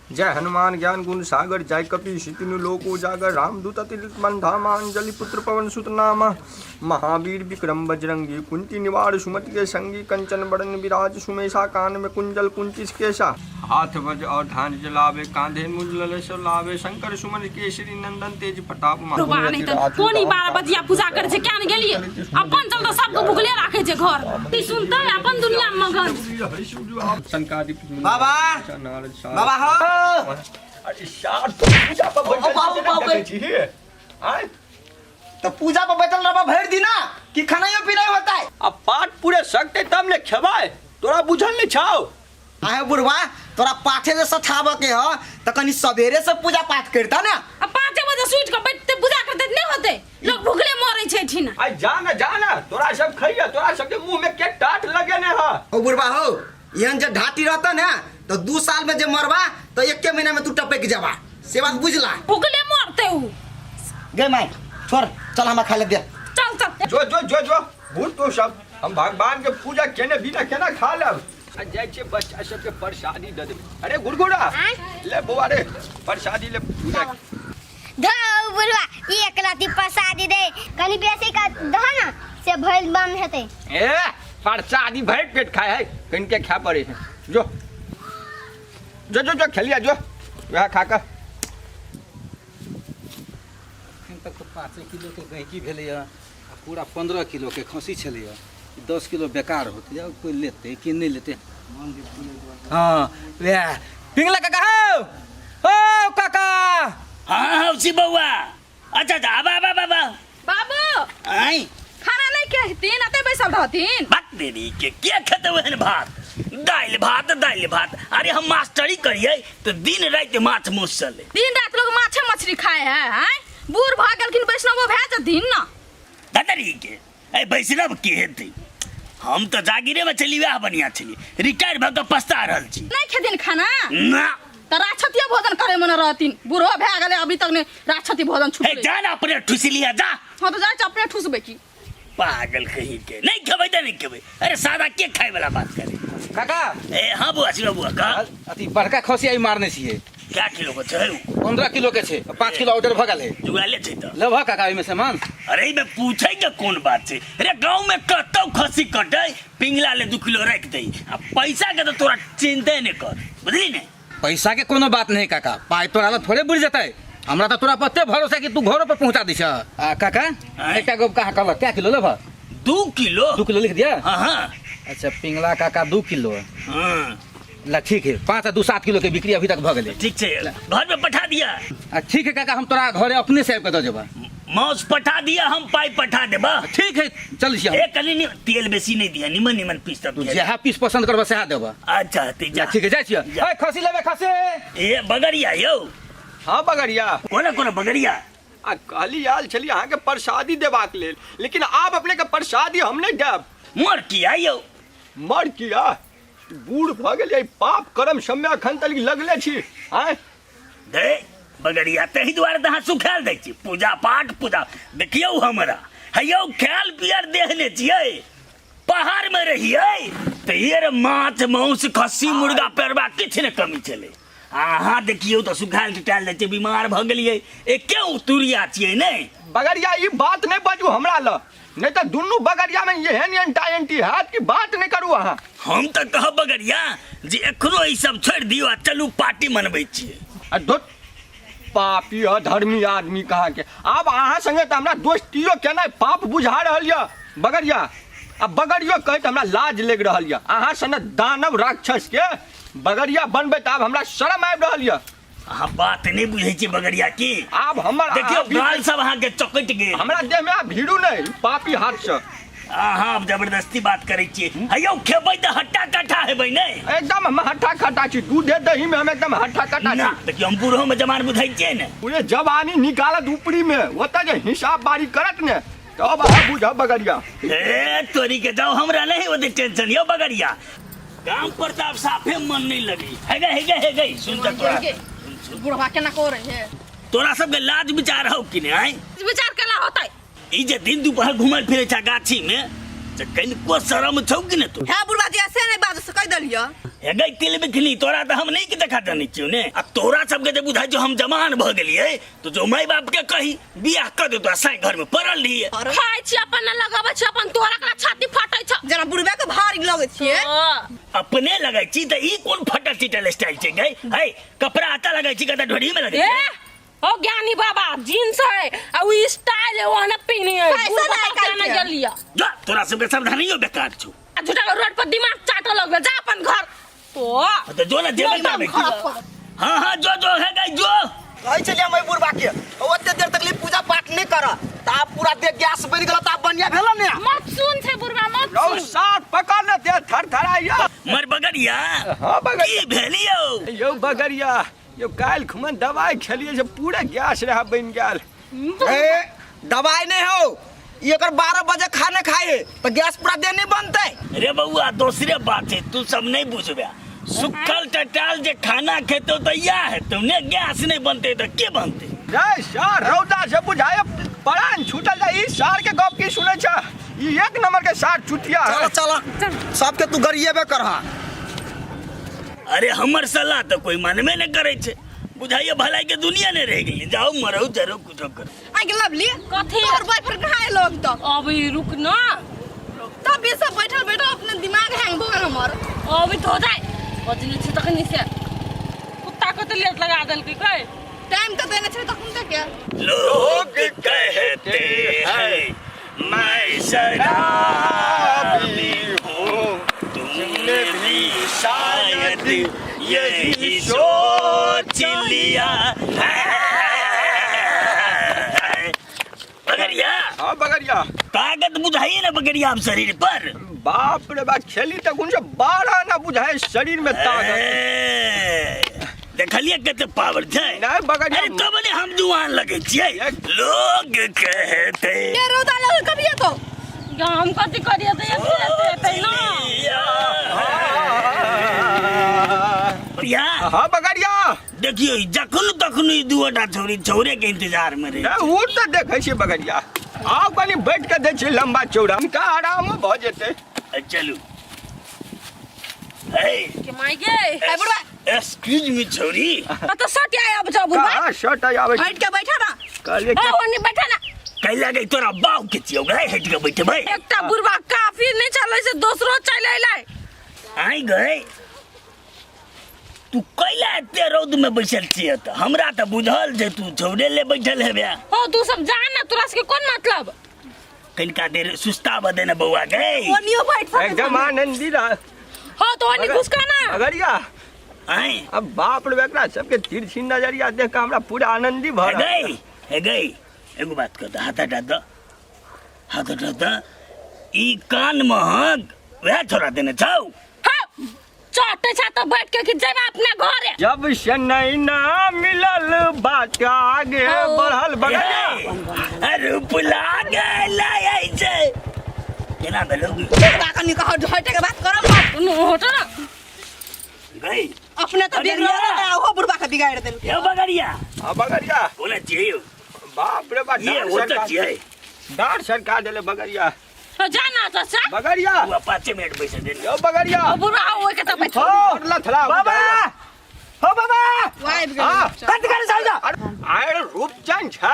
जय हनुमान ज्ञान गुण सागर, जय कपि सितिनु लोक उजागर। रामदूत अति मन धामा, अंजलि पुत्र पवन सुत नामा। महावीर विक्रम बजरंगी, कुंती निवार सुमति के संगी। कंचन बरन विराज सुमेशा, कान में कुंजल कुंचिस केसा। हाथ वज और धान जलावे, कांधे मुझ लले सो लावे। शंकर सुमन केसरी नंदन, तेज प्रताप रुपा नहीं तऽ कोन ई 12 बजिया पूजा करै छै, क्या ने गेलियै अपन चल तऽ सबके भुखले राखै छै घर ई सुनतै अपन दुनिया मे मगन। बाबा बाबा हो। अरे यार, तू पूजा पर बैठल ओ बाबू, छी, बाबू। देखै छी हे? आँय? तो पूजा पर बैठल रहबा भरि दिना कि खानाइयो पीनाइ होता है? आ पाठ पूरे सकते तब ने खेबै, तोरा बुझल नहीं छौ? आहे बुढ़वा, तोरा पाठे जे सठाबऽ के ह तऽ कनि सवेरे से पूजा पाठ करता ने। आ 5 बजे सुति कऽ बैठते पूजा करते नहि होतै, लोग भुखले मरै छै एठिना। आइ जा ना, जा ना, तोरा सब खइया, तोरा सबके मुंह में के टाट लगेने ह। ओ बुढ़वा हो, एहन जे ढाटी रहता ने तऽ 2 साल में जे मरबा तऽ एके महीना में तू टपक जबा, से बात बुझला। भुखले मरते उ। गे माय, छोड़, चल हमरा खाय ले दे। चल चल। जो जो जो जो भूत तो सब, हम भगवान के पूजा केने बिना केना खा लेब? आ जाइ छियै बच्चा सबके प्रसादी दऽ देबै। अरे गुड़गुड़ा, ले बौआ रे, प्रसादी ले पूजा। धौ बुढ़वा, एक रति प्रसादी दे, कनि बेसी का दह ना से भइल बन हेतै। ए, प्रसादी भरि पेट खाए है, कनिके खाय पड़े है। जो जो जो जो खेलिया जो, वएह खा कऽ। एखन तक तऽ 5 किलोके गैंकी भेलैए आ पूरा 15 किलोके खस्सी छलैए। 10 किलो बेकार होतै, आब कोइ लेतै कि नहि लेतै? हँ, वएह पिंगला काका हौ, हौ काका। हाँ हाँ उसी बउआ, अच्छा अच्छा, आबा आबा आबा। बाबू। आई। खाना नहीं कहतीन, अते बैसल रहतीन। बात देरी के के खेते ओहन भात दालि भात दालि भात। अरे हम मास्टरी करिए तो दिन राति माछ मांस चले। दिन रात लोग माछे मछली खाए है, आँय? बूढ़ भऽ गेलखिन, वैष्णवो भए जथिन ना। दादारी के ए वैष्णव के हेतै? हम तऽ जागीरे में छली, वएह बढ़िया छली, रिटायर भऽ कऽ पछता रहल छी। नहीं खेथिन खाना? ना। तऽ राक्षतीय भोजन करे में न रहथिन, बूढ़ो भए गेलै अभी तक नहीं राक्षती भोजन हे छुटलै। जा ना अपने ठुसि लिया जा। हाँ तऽ जाइ छी, अपने ठुसबै की। पागल कहीं के, नहीं खेबै तऽ नहीं खेबै। अरे सादा के खाए वाला बात करे। काका। ए हाँ बुआ, शिवा बुआ का अथी बड़का खसी आई मारने छियै। क्या किलो के छै? 15 किलो के छै, 5 किलो ऑर्डर भऽ गेल है। जुआले छै तऽ लेबह काका ओहिमे सामान? अरे एहिमे पूछै के कोन बात छै रे? गाँव में कतौ खसी कटै, पिंगला ले 2 किलो राखि दै, आ पैसा के तऽ तोरा चिंते नहि कर, बुझली ने? पैसा के कोनो बात नहीं काका, पाई तोरा लग थोड़े बुझ जेतै, हमरा तऽ तोरा पर एते भरोसा कि तू घरो पर पहुंचा दै छह। आ काका, आँय? एकटा गप कहाँ कहलक, क्या किलो लेबह? 2 किलो। 2 किलो लिख दिया? हाँ हाँ। अच्छा, पिंगला काका 2 किलो। हाँ। ला ठीक है, 5 आ 2 7 किलो के बिक्री अभी तक भऽ गेलै। ठीक छै, घर में पठा दिया। आ ठीक है काका, हम तोरा घरे अपने से आबि कऽ दऽ जेबह। मांस पठा दिया, हम पाई पठा देबा। ठीक है, चल छी हम। ए कनी तेल बेसी नहीं दिया, निमन निमन पीस सब तू दिया। जएह पीस पसंद करबह सएह देबह। अच्छा ते जा। ठीक है, जाइ छियै। जा। ए खसी लेबै खसी। ए बगरिया यौ। हाँ बगरिया। कोना कोना बगरिया? आ कहली आयल छली अहाँके प्रसादी देबाक लेल, लेकिन आब अपने के प्रसादी हम नहीं देब। मर किया यौ? मर किया? बूढ़ भऽ गेलियै, पाप कर्म सबमे अखन तक लगले छी। आँय? दे बगरिया, ताहि दुआरे तऽ अहाँ सुखायल दै छी पूजा पाठ पूजा। देखियौ हमरा हे यौ, खायल पियर देह ने छियै, पहाड़ में रहियै तऽ ये माछ मांस खस्सी मुर्गा पेरबा किछु ने कमी छलै। अहाँ देखियौ तऽ सुखायल टुटायल जाइ छै, बीमार भऽ गेलियै, एके तुरिया छियै ने। बगरिया, ई बात नहि बाजू हमरा लग, नहीं तऽ दुनू बगरिया में एहन एंटा एंटी हैत कि बात नहीं करू अहाँ। हम तऽ कहब बगरिया जे एखनो ई सब छोड़ि दियौ आ चलू पार्टी मनबै छियै। आ धुत, पापी अधर्मी आदमी कहाँ के, आब अहाँ संगे तऽ हमरा दोस्तियो केनाइ पाप बुझा रहल यऽ बगरिया। आ बगरियो कहैत हमरा लाज लागि रहल यऽ, अहाँ सने दानव राक्षस के बगरिया बनबै तऽ आब हमरा शरम आबि रहल यऽ। अहाँ बात नहीं बुझै छियै बगरिया की। आब हमर देखियौ अहाँ गाल सब अहाँके चकटि गेल। हमरा देह में आब भीड़ू नहीं पापी हाथ से। अहाँ आब जबरदस्ती बात करै छियै। हे यौ, खेबै तऽ हट्टा कट्ठा हेबै ने? एकदम हम हट्टा खट्टा छी, दूधे दही में हम एकदम हट्टा कट्टा ना छी। देखियौ, हम बूढ़ो में जवान बुझै छियै ने। पूरे जवानी निकालत ऊपरी में, ओतऽ जे हिसाब बारी करत ने तब अहाँ बुझब बगरिया। ए तोरी के जाओ, हमरा नहीं ओते टेंशन यौ बगरिया। काम पर तऽ आब साफे मन नहीं लगी। हे गई, हे गई, हे गई, सुन तऽ तोरा। बुढ़वा केना करे है? तोरा सबके लाज विचार हौ कि नहीं? आँय? विचार केला होतै? ई जे दिन दुपहर घुमल फिरै छा गाछी में, जे कनिको शरम छौ कि ने तू? हे बुढ़वा जी, ऐसे नहीं बाजू से कह देलियो। हे गई तिल बिखनी, तोरा तऽ हम नहीं देखा जानै छियौ ने। आ तोरा सबके जे बुझाइ छौ हम जवान भऽ गेलियै तो जो माय बाप के कही बियाह कर देतो आ साई घर में पड़ल रहिए। खाइ छी अपन न लगाबै छी अपन, तोरा करा छाती फटै छ। जेना बुढ़वा के भारी लगै छियै। हाँ। अपने लगै छी तऽ ई कोन फटल चिटल स्टाइल छै गई? है कपड़ा आता लगै छी कतऽ ढोरी में लगै ए छी? ओ ज्ञानी बाबा, जींस है आ उ स्टाइल है ओहने पिन्हे है। फैशन बुढ़बा है के आइ ना काल्हि के। गेलिया। जा तोरा सबके सावधानियो बेकार छौ। आ झूठा के रोड पर दिमाग चाटे लगबे, जा अपन घर। तो हाँ, तो जो ना जेबै एकदम ना। खराब कर। हाँ हाँ जो जो है गई जो। कहै छलियै हम एहि बुढ़बा के ओते देर तक पूजा पाठ नहि कर, तऽ आब पूरा देह गैस बनि गेल, तऽ आब बढ़िया भेल ने। मत सुन छै बुढ़बा, मत रौ सुन। सार पकड़ ने दे थरथराइया। मर बगरिया। हाँ बगरिया। की भेलियौ? यौ बगरिया, यौ काल्हि खुमन दवाइ खेलियै से पूरा गैस रहा बनि गेल। ए दवाई नहीं हो, ई अगर 12 बजे खाना खाए है तो गैस पूरा देह नहीं बनते। रे बउआ दोसरे बात है, तू सब नहीं बुझबे। सुखल टटाल जे खाना खेतो तो या हेतौ ने, गैस नहीं बनते तो के बनते? रे सार रौदा से बुझाय परान छूटल जाय, ई सार के गप की सुनै छ? ई एक नंबर के सार चुतिया है। चलो चलो सबके तू गरिएबे करहा। अरे हमर सलाह तो कोई मानबे नहीं करे छे, बुझाइए भलाई के दुनिया नहीं रह गेली। जाओ मरो जरो कुछो करो। आगे लवली। कथी? तोर बॉयफ्रेंड कहाँ आयल अभी तक? अभी रुक ना। तब भी सब बैठल बैठल अपने दिमाग हैंग हो गेल हमर। अभी तो हो जाए बजने छै तखनी से कुत्ता को तो लेट लगा देलकै कै। टाइम तो देने छै तखन तक के। लोग कहते हैं मैं शराबी हूँ, तुमने भी शायद यही सोच लिया है। बगरिया। हाँ बगरिया। ताकत बुझाइए ना बगरिया अब शरीर पर। बाप रे बाप, खेली तक उनसे 12 ना बुझाए शरीर में ताकत। ए, देखलिए कते पावर छै। नहीं बगरिया। अरे तब ने हम जुआन लगे छियै। लोग कहते ये रौदा लगे कभी ये तो। या हम कथी करिए तऽ एते एते एते ना। या। हाँ बगरिया। देखियो जखन तखन ई दूटा छौरी छौरे के इंतजार में रहे। ए, उ तऽ देखै छियै बगरिया। आउ कनी बैठ के दै छियै लंबा चौड़ा, हुनका आराम भऽ जेतै। ए, चलू। ए, के माय गे। ए बुढ़वा। एक्सक्यूज मी छौरी। तो सट आय अब जाओ बुढ़वा। कहाँ शर्ट आबै? हट के बैठा ना। कहलियै ए ओनी बैठा ना। कैला गई तोरा बाप के छियौ गए, हट के बैठबै। एकटा बुढ़वा काफी नहीं चलै छै, दोसरो चलि अयलै। आइ गए तू कैला एते रौद में बैसल छियै? तऽ हमरा तऽ बुझल जे तू छौरे ले बैठल हेबे। हो तू सब जा ना, तोरा सबके कोन मतलब? कनिका देर सुस्ता बदे ने बौआ गए। ओनियो बैठ सकै एकदम आनंदी रह। हो तो ओनी घुसका ना। बगरिया। आइ अब बाप रे एकरा सबके तिरछी नजरिया देख के हमरा पूरा आनंदी भऽ रहल। गई हे गई, एगो बात कह, हाथ हटा दऽ, हाथ हटा दऽ। ई कान महक वएह छोड़ा देने छौ। हाँ, चटे छा तो बैठ के कि जेबा अपना घरे। जब से नैना मिलल बात आगे बढ़ल बगरिया। हे, रूप लागल ऐसे केना भेलौ? बुढ़वा कनी कह हटे के बात करब। नु हटो ना। गई अपने तो बिगड़ल रहे, ओहो बुढ़वा के बिगाड़ देलकै। यौ बगरिया। हाँ बगरिया। कोना छियै यौ? बाप रे बाप, ये डाँड़ ओ तऽ सरकार छियै। डाँड़ सरकार देले बगरिया। तो जा ना तो सा। बगरिया। हुआ 5 मिनट बैसे दे। यौ बगरिया। ओ बुढ़वा ओइ के तो बैठो। हो लथड़ा बाबा, हो बाबा। वाइब गेल। हाँ। कत कर जाउ जा। आए रूपचंद छा।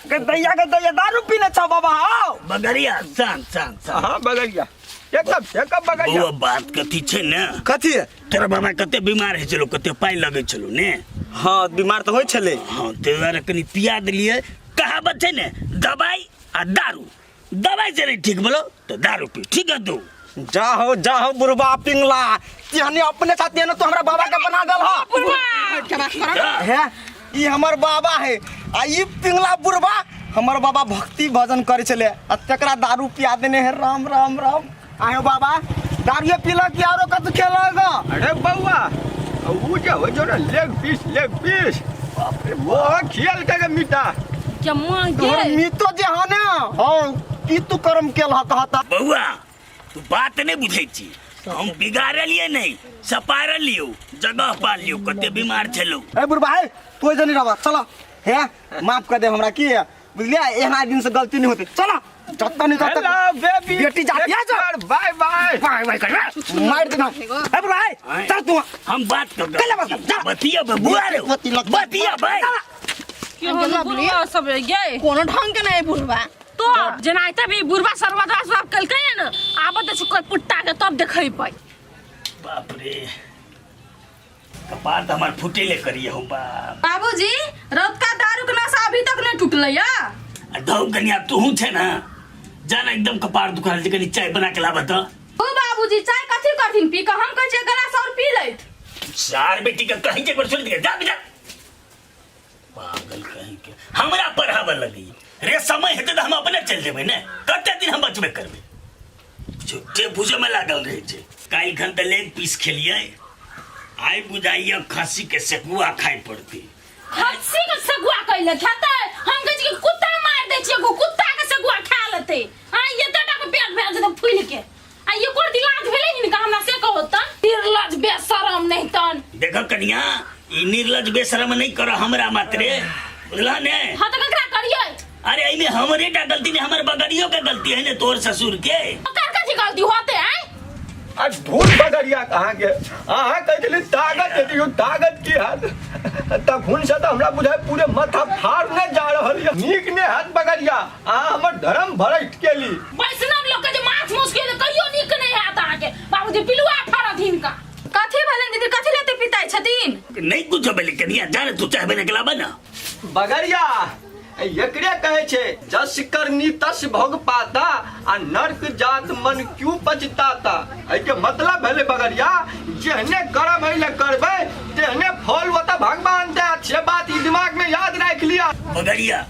के दैया के दैया दारू पीने छौ बाबा। आओ बगरिया, शांत शांत शांत। हाँ बगरिया, एकदम एकदम बगरिया। बौआ बात कथी छै ने? कथी? तोरा बाबा कते बीमार होइ छलो, कते पाइ लगै छलो ने? हाँ बीमार तऽ होइ छलै। हाँ ताहि दुआरे कनि पिया देलियै। कहावत छै ने, दवाई आ दारू, दवाई से नहीं ठीक बोलो तो दारू पी, ठीक है तू? जाहो जाहो बुढ़बा पिंगला, तेहने अपने साथ तेहने तो हमरा बाबा के बना देल हा। हट के बात करब। हे ई हमर बाबा है आ ई पिंगला बुढ़बा हमर बाबा भक्ति भजन करे छले आ तकरा दारू पिया देने है। राम राम राम। आयो बाबा दारूए पीलक कि आरो कत खेलक? अरे बउआ, उ जे होइ छौ ने लेग पीस, लेग पीस, बाप रे, वो खेल के गे मीता। के मां तोहर गे। मीतो जे ह ने, हाँ की तू कर्म केल ह कहता। बउआ तू बात नहीं बुझै छी, हम बिगाड़लिए नहीं, सपारलियो, जगह पालियो, कते बीमार छलो। ए बुढ़बा हे, तू जनी रहबा, चलो हे माफ कर दे हमरा, की है बुझलियै, एहना दिन से गलती नहीं होते, चलो। जतऽ नहीं ततऽ हेलो बेबी बेटी जाती है जो। बाय बाय बाय बाय कर मार देना ए बुढ़ा ए, चल तू हम बात कर चल बस, जा। बतिया बुआ रे बती लग- बतिया भाई बुढ़वा सब गे कोनो ढंग के नहीं बुढ़वा तो जेना एते भी बुढ़वा सरवा दास बाप कलकै ने आबत छै कोई पुट्टा के तब देखै पै बाप रे कपार तऽ हमर फुटेले करिए हो बाप बाबूजी रौतका दारू के नशा अभी तक नहीं टूटलै या आ धौ कनिया तूहू छै ने जान एकदम कपार दुखा रहल छै कनी चाय बना के लाबऽ तऽ ओ बाबूजी चाय कथी करथिन पी कऽ हम कहै छियै गलास और पी लैत सार बेटी के कहीं के एक बार सुन के जा जा पागल कहीं के हमरा पढ़ाबऽ लगैया रे समय हेतै तऽ हम अपने चलि जेबै ने कते दिन हम बचबे करबै झूठे भूजे में लागल रहै छै काल्हि खन तऽ लेग पीस खेलियै आइ बुझाइया खस्सी के सेकुआ खाइ पड़तै खस्सी के सगुआ कैले खेतै हम कहै छी कि कुत्ता मार दै छियै एगो कुत्ता के सगुआ खा लेतै आ एते टा के पेट भए जेतै फूलि के आ एको दिन लाज भेलै हिनका हमरा से कहो तऽ निर्लज बेशरम नहीं तन देखो कनिया ई निर्लज बेशरम नहीं करो हमरा मात्रे बुझला ने हाँ तऽ ककरा करियै अरे एहिमे हमरे टा गलती नहीं हमर बगड़ियो के गलती है ने तोर ससुर के ओकर कथी गलती होते आय आ धूल बगरिया कहाँ के अहाँ कहै छली ताकत दियौ ताकत की हैत तखुन से तऽ हमरा बुझाय पूरे माथा फाड़ ने जा रहल यऽ नीक ने हैत बगरिया अहाँ हमर धर्म भ्रष्ट केली वैष्णव लोग के जे माछ माउस के कहियो नीक नहीं हैत अहाँके बाबूजी पिलुआ फड़त हिनका कथी भेलनि दीदी कथी लेते पिताई छथिन नहीं कुछ भेलै कनिया जा ने तू चाय बना के लाबा ना बगरिया एकरे कहै छै जस करनी तस भोग पाता आ नर्क जात मन क्यों पछताता एहिके मतलब भेलै बगरिया जेहने करम एहि लए करबै तेहने फल ओतऽ भगवान देत से बात ई दिमाग में याद राखि लिअ बगड़िया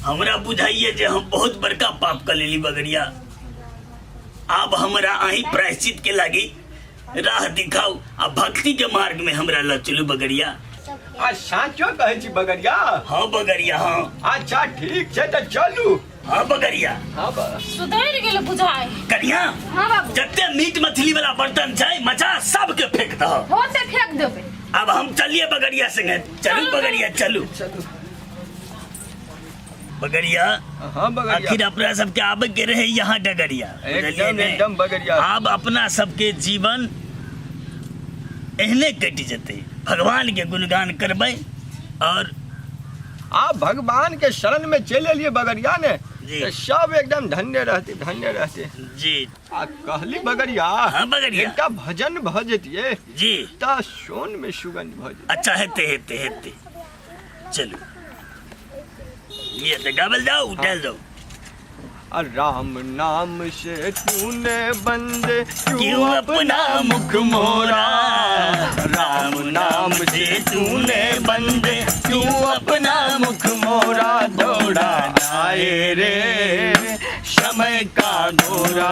हमरा बुझाइए जे हम बहुत बड़का पाप कर लेली बगड़िया आब हमरा अहीं प्रायश्चित के लागी राह दिखाओ आ भक्ति के मार्ग में हमरा ल चलू बगड़िया आ साँचो कहै छी बगड़िया हाँ बगड़िया हाँ अच्छा ठीक छै तऽ चलू हाँ बगड़िया हाँ ब- सुधरि गेल बुझाइ कनिया हाँ बाबू जते मीट मछली वाला बर्तन छै मचा सबके फेंक दह होते फेंक देबै अब हम चलिए बगड़िया संगे चलू बगड़िया चलू बगड़िया हाँ बगड़िया आखिर अपना सबके आबे के रहे यहाँ डगरिया बुझलियै एकदम ने? एकदम बगड़िया आब अपना सबके जीवन एहने कटि जेतै भगवान के गुणगान करबै और आप भगवान के शरण में चलि एलियै बगड़िया ने जी। तऽ सब एकदम धन्य रहते धन्य रहते जी आ कहली बगड़िया हाँ, बगड़िया। एकटा भजन भऽ जतियै जी तऽ सोन में सुगंध भऽ जेतै अच्छा हेतै हेतै हेतै चलू ये तो गावल जाओ उठल जाओ आ राम नाम से तूने बंदे क्यों अपना मुख मोरा राम नाम से तूने बंदे क्यों अपना मुख मोरा दौड़ा आए रे समय का घोड़ा।